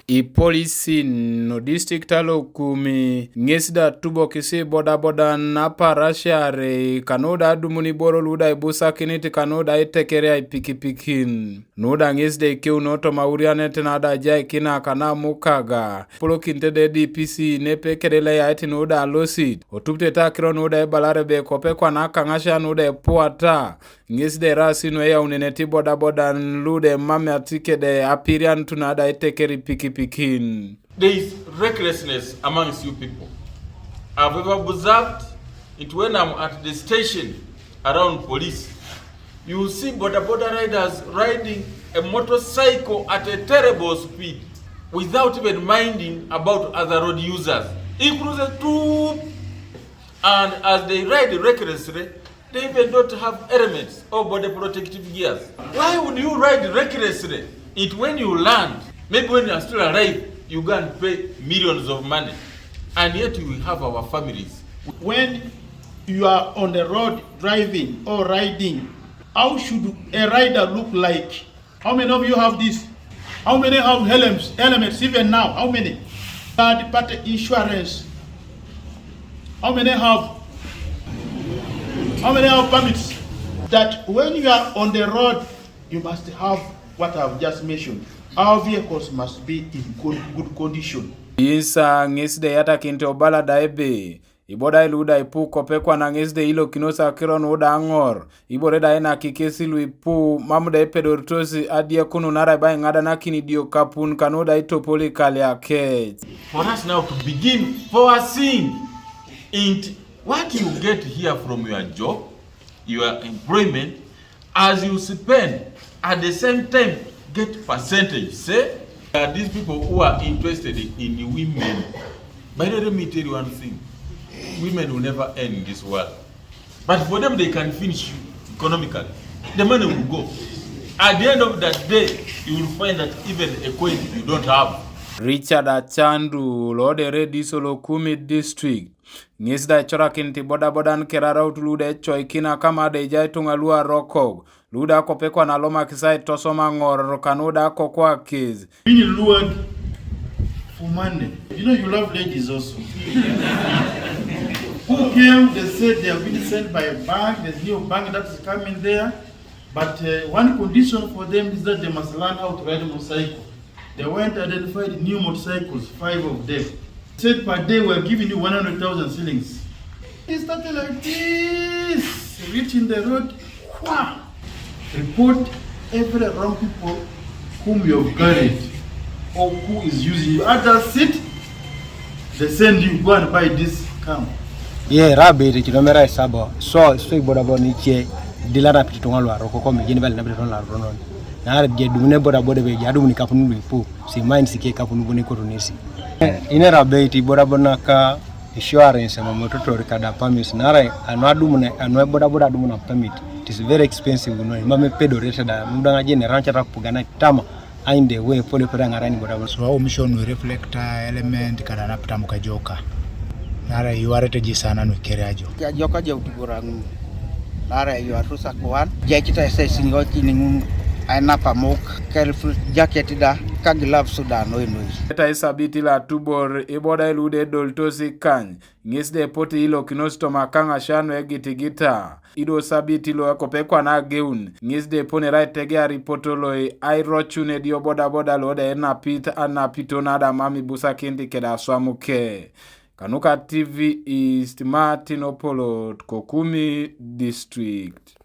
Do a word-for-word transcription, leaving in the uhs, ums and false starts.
Ipolisin o district alo Kumi ŋes da tubokisi bodabodan apaarasia arei kanu da adumun iboro lu da ibusakinit kanu da itekeria ipikipikin. Nu da ŋes da ikeuno toma aurianet na da ajaikina kana amukaga. Epolokinit da D P C nepe kede leyait nu da alosit. Otupitete akiro nu da ebalare ebe kope kwana akaŋasia nu da epuata. Ŋes da eraasi nu eyaunenete ibodabodan lu da emamiat kede apirianut na da eteker ipikipikin. There is recklessness amongst you people. I've ever observed it when I'm at the station around police. You see boda boda riders riding a motorcycle at a terrible speed without even minding about other road users. He cruises too, and as they ride recklessly, they even don't have helmets or body protective gears. Why would you ride recklessly? It when you land, maybe when you are still alive, you go and pay millions of money, and yet we have our families. When you are on the road driving or riding, how should a rider look like? How many of you have this? How many have helmets? Helmets even now? How many? Third party insurance. How many have? How many have permits? That when you are on the road, you must have what I've just mentioned. Our vehicles must be in good, good condition. Insa ŋes da eyatakinit obala da ebe, ibodai lu da ipu kope kwana ŋes da ilokinos akiro nu da aŋor, ibore da einakikes lu ipu, mam da epedoritos adiekunu naarai ba iŋadanakin idiokapun kanu da itopol ikalia kec. For us now to begin foreseeing into what you get here from your job, your employment, as you spend, at the same time, get percentage. Say, there are these people who are interested in women. By the way, let me tell you one thing. Women will never earn in this world. But for them, they can finish you economically. The money will go. At the end of that day, you will find that even a coin you don't have. Richard Achandu, lo da eredis lo Kumi District, ŋes da ecorakinit ibodabodan keraraut lu da ecoikina kama da ejai ituŋa lu arokok, lu da kope kwana alomakis aitosom aŋor kanu da akokwakis. Being lured for money. You know you love ladies also. Who came, they said they have been sent by a bank, there's new bank that's coming there. But uh, one condition for them is that they must learn how to ride motorcycle. They went, identified new motorcycles, five of them. Said per day we're giving you one hundred thousand shillings. He started like this, reaching the road. Wham! Report every wrong people whom you have carried or who is using you. At that seat, they send you, go and buy this, come. Ye rabe ite kilometer saba. So, so iboda boda ni che dilana piti tonga lwa roko ko mi jeni bali na piti tonga lwa roko non. Na ara je dumune boda boda be ja dumuni kapunu lu ipu. Si mine si ke kapunu buni kotunisi. Ine rabe ite iboda boda na ka insurance ma mototori kada permit. Na ara anu adumune, anu boda boda adumuna permit. It is very expensive, no. Mame pedorete da. Muda ŋa jeni rancha ta kupugana tama. Ainde we pole pole ŋarani boda boda. So our mission we reflect, uh, element kada na pitamu kajoka. Nara yuarete jisana nu kere ajo. Kajoka je utiburaŋu. Nara yuarusa kuan. Jekita ese singo kiniŋu. Aina pamuk. Kel jacket da. Ka gloves da noi noi. Eta isabiti la tubor iboda ilude doltosi kany. Ŋes de epot ilokinos toma kaŋasia nu egitigita. Ido sabiti lo ekope kwana ageun, ŋes de epone ra etegea ripot lo airocun edio bodaboda lo da enapit anapito na da mam ibusakinit keda aswam ke. Kanuka T V East, Martin Opolot, Kokumi District.